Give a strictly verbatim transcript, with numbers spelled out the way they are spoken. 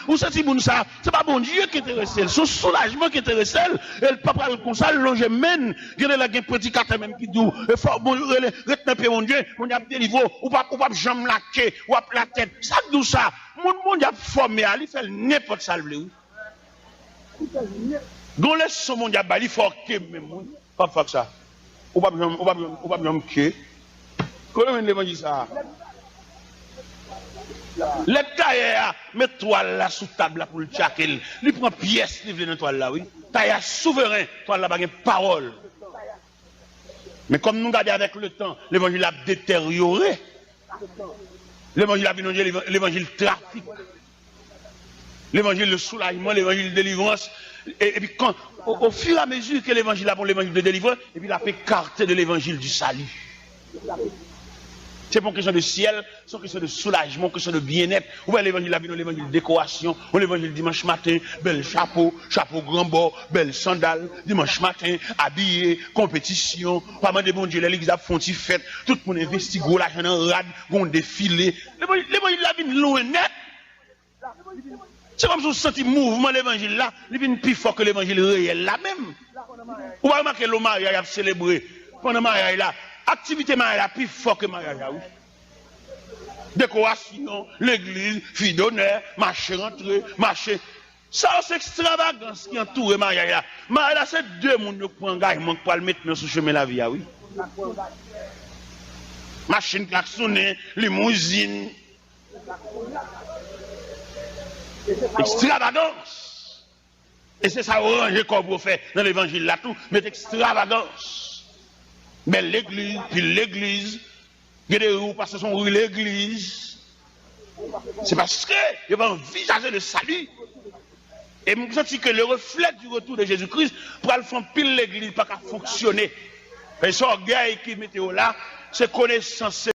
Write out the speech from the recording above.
Ou santi moun sa, se pa Bondye ki enterese l, se yon soulajman ki enterese l. E l pa pral konsa, l lonje men l. Gen de lè gen predikatè menm ki di w, e fò Bondye rele, ret nan pye Bondye, Bondye ap delivre w, ou p ap, ou p ap janm lake, w ap latèt. Sa k di w sa? Moun Bondye ap fòme a, li fè l nenpòt sa l vle, wi. Gon leson Bondye ap bay, li fè w ke menm, wi. P ap fè w sa. Ou p ap janm, ou p ap janm, ou p ap janm ke. Kote w jwenn levanjil sa a? Lè tayè a met twal la sou tab la pou l tchake l, li pran pyès li vle nan twal la, wi. Tayè a souveren, twal la pa gen pawòl. Men kòm nou gade avèk letan, levanjil la ap deteryore. Levanjil la vin yon levanjil trafik. Levanjil de soulajman, levanjil de delivrans. E, epi kan, o, o fur e a mezi ke levanjil la pa yon levanjil de delivrans, epi l ap ekate de levanjil di sali. Se pa yon kesyon de syèl, se yon kesyon de soulajman, yon kesyon de byennèt. Ou wè levanjil la vin yon levanjil dekorasyon, yon levanjil dimanch maten, bèl chapo, chapo gran bò, bèl sandal, dimanch maten, abiye, konpetisyon, pa mande Bondye lè legliz ap fè yon ti fèt, tout moun envesti gwo lajan nan rad, gon defile. Levanjil, levanjil la vin lwen nèt. Se kòmsi w santi mouvman levanjil la, li vin pi fò ke levanjil reyèl la menm. Ou pa remake lè w maryaj ap selebre, pandan maryaj la, aktivite maryaj la pi fò ke maryaj la, wi. Dekorasyon, legliz, fi donè, mache rantre, mache. Sa yo se ekstravagans ki antoure maryaj la. Maryaj la se de moun yo k pran angajman k pral met men sou chemen lavi a, wi. Machin klaksonnen, limouzin. Ekstravagans. E se sa yo ranje kò pou yo fè nan levanjil la tou, met ekstravagans. Bèl legliz, pil legliz, gen de ri ou pase se yon ri legliz. Se paske yo pa anvizaje le salut. E m santi ke le reflet du retour de Jésus-Christ pral fè anpil legliz pa ka fonksyone. Paske se ògèy ki mete yo la, se konesans, se